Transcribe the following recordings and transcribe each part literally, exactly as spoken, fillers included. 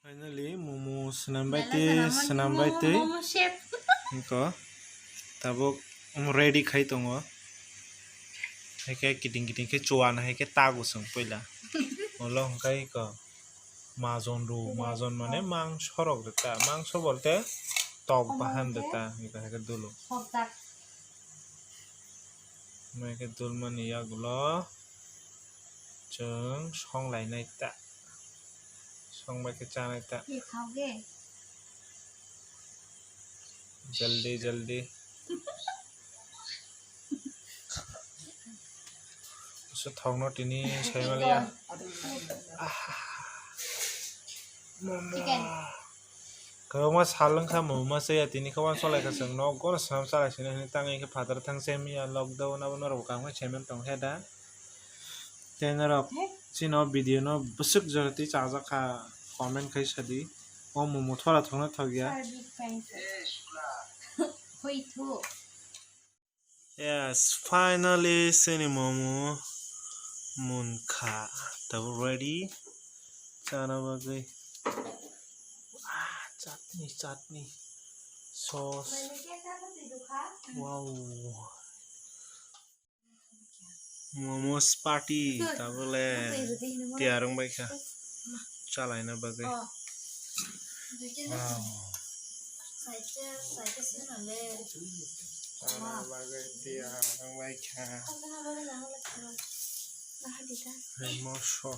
Finally, momo swnam bai twi, swnam bai twi. Momo chef. Niko, tabuk, um, ready khai tongo. Haikhe kiting kiting khe chuan haikhe tago chwng puila. Ulo hwnkhe iko majon ru, majon mane mangso rok rwkha. Mangso bolte tok bahan rwkha. Iko haikhe dulu. Mai khe dulmani yagulo chwng song lainai ta, song bai khe chanai ta. Jaldi, jaldi. Aswk thokno tini saimaliya. Chicken. Kwbangma sal wngkha, momo ma chaya tini khe uansuk lai kha chwng nogo no swnam chalai sini hwnwi tang wngkha phataro thang se mia lockdown abo norok bo kaham khe saiman tong khe da. Tei norok chini o video no bwswk jora twi chajak kha comment khai sadi. O momo thora thokno thok ya. Yes, finally chini momo munkha. Tabuk ready chana bagwi. Ah, chutney, chutney, sauce. Wow. Momo party tabuk le tiyar wng bai kha. Chalaina bagwi. Wow. Chana bagwi tiyar wng bai kha. Moso.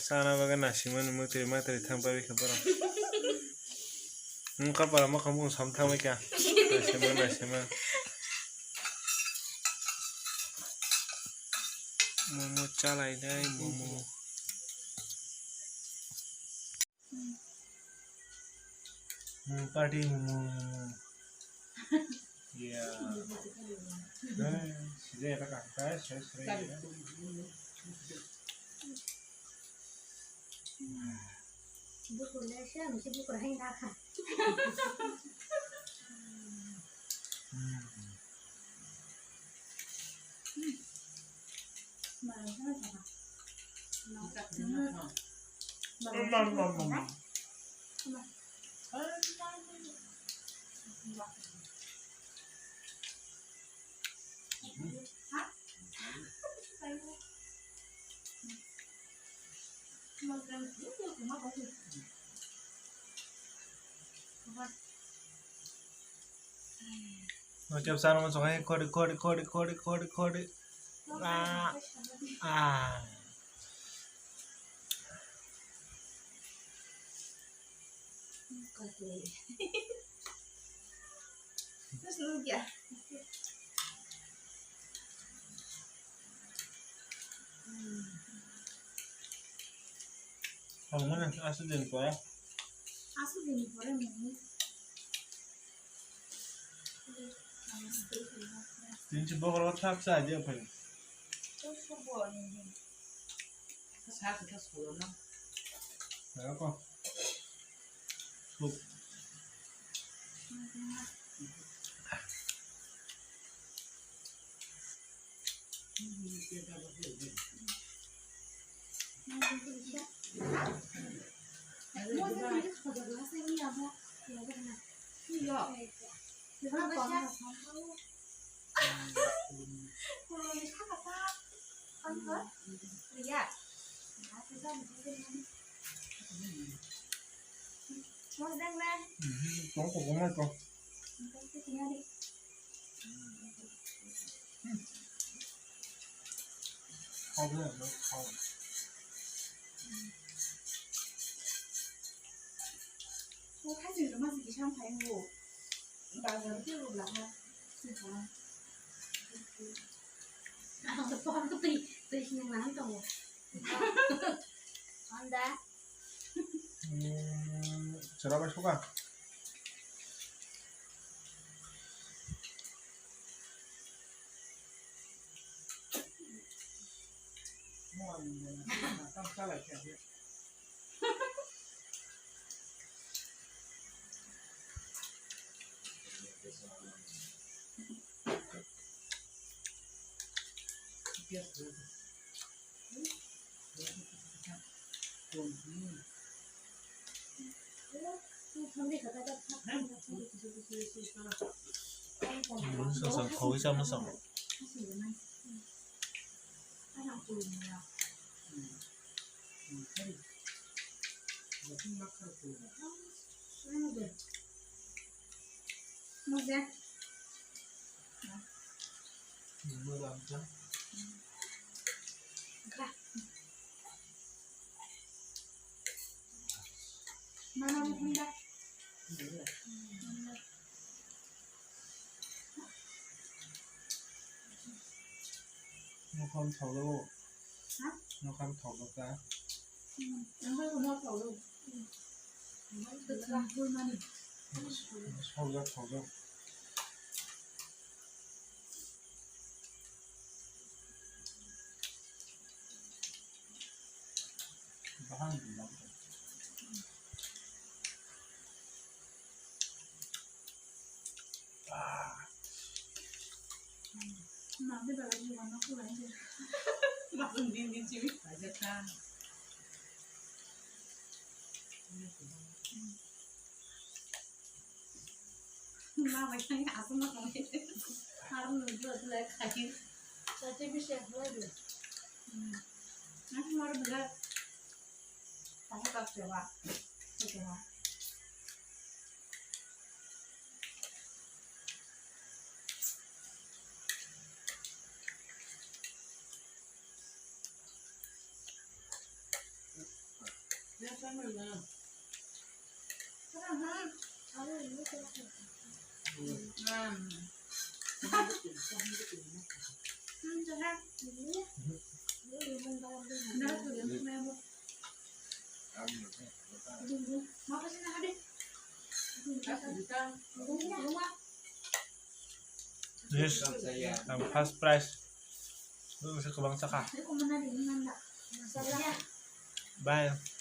Chana bagwi nasimani mwtwi matri thang bai kha borok. Wngkha para mokha mung sam thangwi kha. Naisima, naisima. Momo chalai nai, momo. Hmm, party momo, momo. Yeah. Eh, sida eta kaka, sida, sida. Bukur le se, mesti bukur hai nggak kah? Macam sana masuk aja, kode, kode, kode, kode, kode, kode. Ah, ah. Terus lu ya. Ang mana asli din ko ya? Asli din ko ya, mami. Tinchi bokol thak sa aja phai. Sa sa sa na. Ko. Sup. Ang pohor ko twi, twi sinang nang tongo. Anda. Hmm, sera bai suka. Mana mo hunda. Nokam thaulo. Ha? Nokam thaulo ka. Hmm, ang ba mo thaulo. Ang ba thaulo mani. Thaulo, thaulo. Ma bai thang aswk ma tong. Har nungwi tongwi khai. Sate bisi akhwlai di. Hmm. Nang mar bela. Tahu tak sewa. Sewa. Yes, ang first prize. Ang sa kabang saka. Bye.